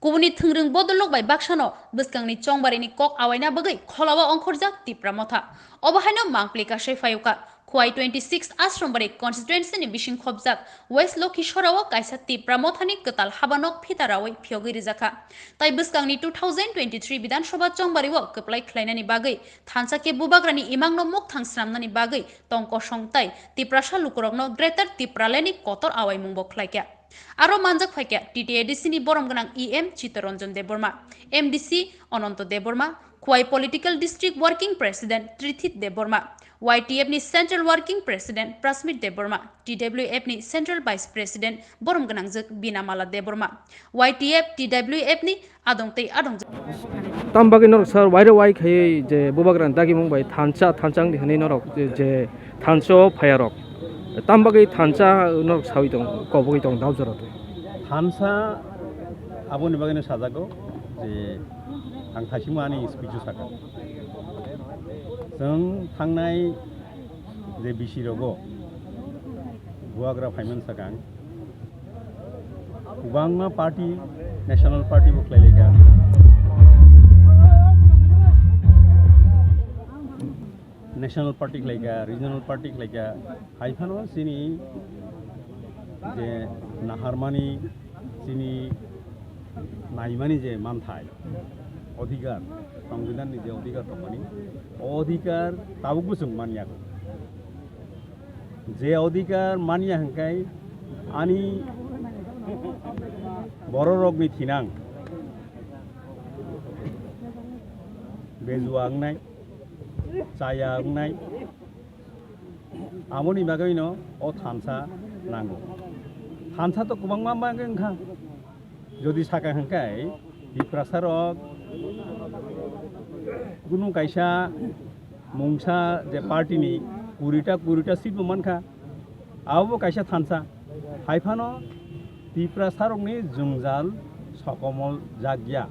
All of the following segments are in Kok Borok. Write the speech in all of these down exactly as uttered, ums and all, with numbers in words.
Kubuni thwngrwng bodolrok bai baksano bwskangni chongbarini kok awaina bagwi kholao ongkhorjak Tipra Motha. Obo haino mangpli kasai phaiwkha. Khowai twenty six Ashram Bari constituency ni bising khopjak West Lokhisora o kaisa Tipra Mothani kwtal habanok phita rawi phiyogwi rijakha. Tai bwskangni two thousand twenty three Bidhan Sabha chongbario kwplai khlainani bagwi thansa khe bubagrani imangno mukthang swnamnani bagwi tong kosong tai Tiprasa lukurokno Greater Tipraland ni kotor awaimungbo khlaikha. Aro manjak phaikha T T A D C ni borom gwnang E M Chittoranjan Debbarma, M D C Ananto Debbarma, Khowai Political District Working President Trithit Debbarma, Y T F ni Central Working President Prasmit Debbarma, T W F ni Central Vice President borom gwnangjak Binamala Debbarma, Y T F, T W F ni adong tei adongjak. Tam bagwi norok sir wairo wai khaiwi je bubagrani dagimung bai thansa thansa wngdi hwnwi norok je, je thansa o phaiya rok. Tam bagwi thansa norok sawi tong, kobogwi tong dao jora twi. Thansa aboni bagwino sajago je ang thaisingma ani speech o sakha. Chwng thangnai je bisi rogo bubagra phaiman sakang. Kwbangma party, national party bo khlailaikha. National party khlaikha, regional party khlaikha. Hai phano chini je naharmani, chini naimani je manthai, odhikar, songbidanni je odhikar tongmani, o odhikar tabukbo chwng manya. Je odhikar manya hwnkhe ani bororokni thinang bejua wngnai, chaya wngnai, aboni bagwino o thansa nango. Thansa to kwbangma bagwi wngkha. Jodi saka hwnkhe Tiprasa rok kunu kaisa mungsa je party ni kurita, kurita seat bo mankha, abo bo kaisa thansa. Hai phano Tiprasa rokni jwngjal sokomol jakya.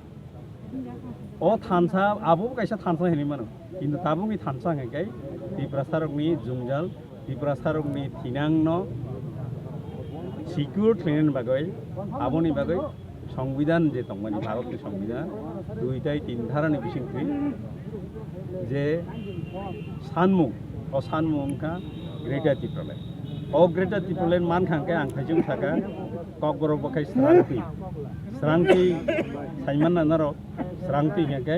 O thansa, abo bo kaisa thansa hinwi mano. Kintu tabukni thansa hwnkhe Tiprasa rokni jwngjal Tiprasa rokni thinangno secure khlainani bagwi, aboni bagwi Songbidan je tongmani, Bharatni Songbidan dui tai tin dharani bisingtwi je sanmung, o sanmung wngkha Greater Tipraland. O Greater Tipraland mankha hwnkhe ang thaisung sakha, Kokborok bo khai srangtwi, srangtwi saimanna norok. Srangtwi hwnkhe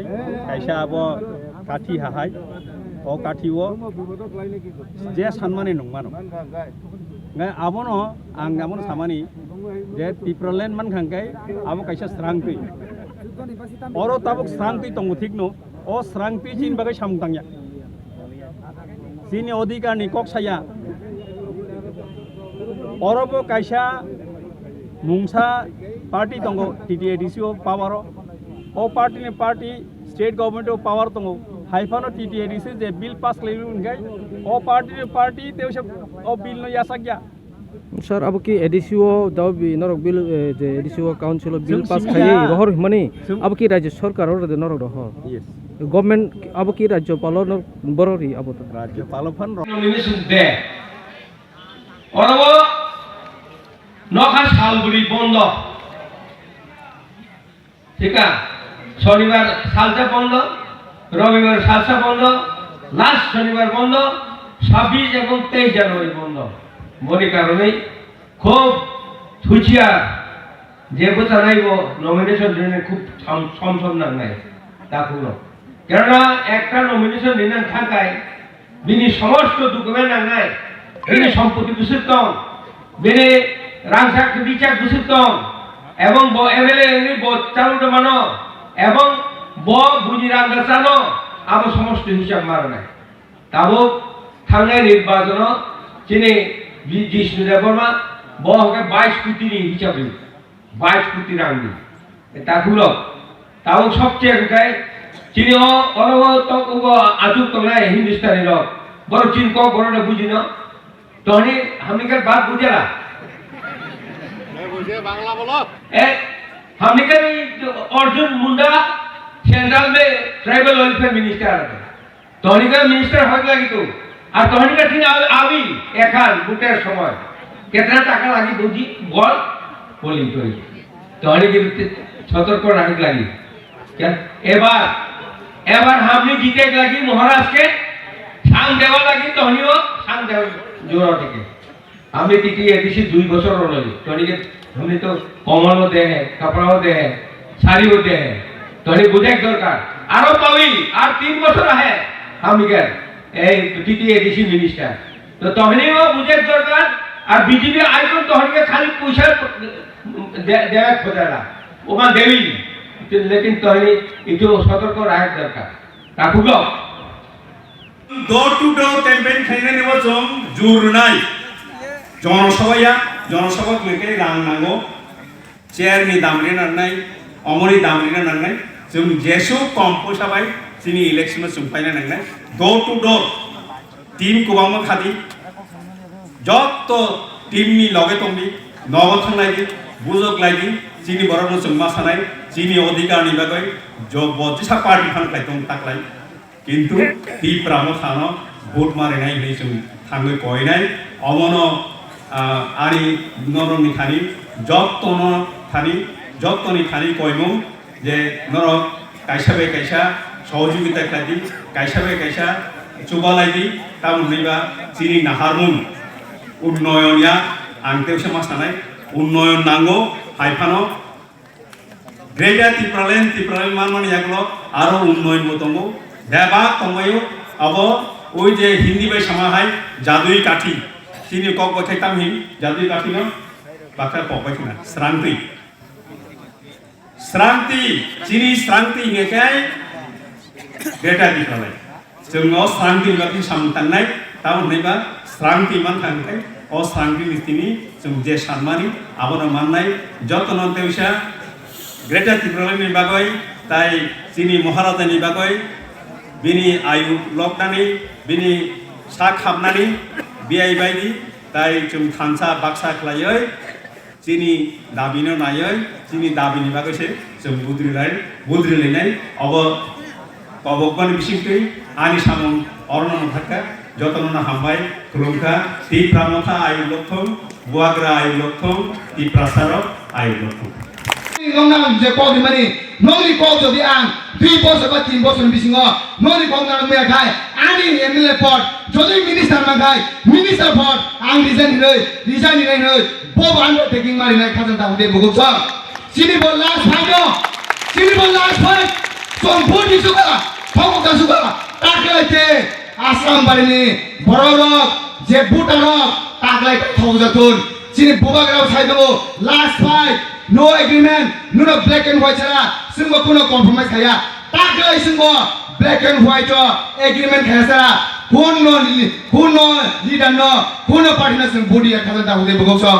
kaisa abo kathi hahai, o kathi o je sanmani nungmano. Ngai abono ang abono samani je Tipraland mankha hwnkhe abo kaisa srangtwi. Oro tabuk srangtwi tongo thikno, o srangtwi chini bagwi samung tangya. Chini odhikar ni kok saya. Oro bo kaisa mungsa party tongo, T T A D C o power o. O party ni party state government o power tongo. Hai phano T T A D C je bill pass khlai hwnkhe o party ni party tei o bill no yachak ya. Sir, abo ki A D C o daobi norok bill, eh, je A D C o council o bill Chwng pass simi khai ya. Rohor himani, Chwng abo ki rajya sarkar oro de norok rohor. Yes. Government abo ki rajyapal o norok borok ri abo to. Rajyapal o phan ro- Nomination de. Oro nokha salbri bondo. Thik na? Shonibar salsa bondo, Robibar salsa bondo, last Shonibar bondo, sabbish ebong teish January bondo. Boni karonwi khub thuchiyar je bwchanai bo nomination rinani khub som, som, som nangnai takhukno. Kerana ekta nomination rinani thangkai bini somosto document nangnai, bini sompoti bwswk tong, bini rangchak richak bwswk tong, ebong bo M L A ni bo chalu mano, ebong bo buini rang chano, abo somosto hisab ma rwnai. Tabuk thangnai nirbachono chini Ji-, Jishnu Debbarma bo hwnkhe bais koti ni hisab ri. Bais koti rang di. Takhuk rok. Tabuk sobche hwnkhe chini o, oro o tok ugo achuk tongnai Hindustani rok. Borok chini kok borok no bujino. Tohni hamni khe bak bujela. मैं मुझे बांग्ला बोलो। Eh, hamni khe Arjun Munda Central me Tribal Welfare Minister. Tohni ka minister hoi lagi tu. Ar tohni ka thing awi, awi ekhan voter somoy. Ketna taka lagi buji bol polling kori. Tohni ki সতর্ক রাখক লাগি। কেন? এবার, এবার হামনি জিতে লাগি মহারাজকে সান দেওয়া লাগি, তহনিও সান দেওয়া জোর থেকে। আমি টিটি এডিসি দুই বছর রইল, তনিকে আমি তো কমলও দে, কাপড়াও দে, শাড়িও দে, তনি বুঝে দরকার। আরো পাবি, আর তিন বছর আহে, আমি গেল, এই টিটি এডিসি মিনিস্টার। তো তখনই ও বুঝে দরকার, আর বিজেপি আইকন তখনকে খালি পয়সা দে-, দেওয়া খোঁজা না, ওখান দেবি, লেকিন তখনই একটু সতর্ক রাখার দরকার। রাখুক। Door to door campaign khainani bo chwng jur rwnai. Jonosabha ya, jonosabha khlai khe rang nango. Chair ni dam rina nangnai, omoni dam rina nangnai. Chwng jesuk kom poisa bai chini election o chwng paina nangnai. Door to door. Team kwbangma khadi. Jotto team ni loge tongdi, nogo thanglai di, bujok lai di, chini borok no chwng ma sanai, chini odhikar ni bagwi jo bo jesa party phan khlai tong taklai. Kintu Tipra Motha no vote ma rinai hinwi chwng thangwi koinai. Omono, ah, ani norokni thani jottono thani, jottoni thani koimung je norok kaisa bai kaisa sohojogita khlai di, kaisa bai kaisa chubalai di, tamoni hwnwi ba chini naharmung unnoyon ya ang tei se ma sanai, unnoyon nango hai phano. Greater Tipraland, Tipraland manmani yagulo aro unnoyon bo tongo. Bebak tongbaio abo oi je Hindi bai sama hai jadui kathi. Chini kok bai khai tam hin jadui kathi no bakha kok bai khna srangtwi. Srangtwi, chini srangtwi hinwi khai Greater Tipraland. Chwng o srangtwi ni bagwi samung tangnai, tamo hwnwi ba srangtwi mankha hwnkhe o srangtwi ni tini chwng je sanmani abono mannai, jotono tei wisa Greater Tipraland ni bagwi tai chini Maharaja ni bagwi bini ayu loknani, bini sak hapnani biyai baidi tai chwng thansa baksa khlaiwi chini dabino naiwi, chini dabini bagwi se chwng budri lai, budri lainai. Obo kobokbani bisingtwi ani samung orono mwthakha. Jotono no hambai, khulumkha. Tipra Motha ayuk lokthung, Bubagra ayuk lokthung, Tiprasarok ayuk lokthung. Nokna je kok rimani, nokni kok jodi ang dui bosor ba tin bosor ni bisingo nokni kok nang maya khai, ani M L A pod jodi minister man khai, minister pod ang resign hinwi, resign hinwi hinwi, bo bo undertaking mari nai khajang ta hode buguk song. Chini bo last fight no, chini bo last fight, song budi suka, thong ka suka, taklai te, Assam barini borok rok, je voter rok, taklai te thong jatun. Chini Bubagra sai tongo, last fight, no agreement, nuno black and white chara, singbo kuno compromise khaya. Taklai singbo black and white o agreement khaya chara, kuno li-, kuno leader no, kuno party no sing budi ya khajang ta hode bugok song.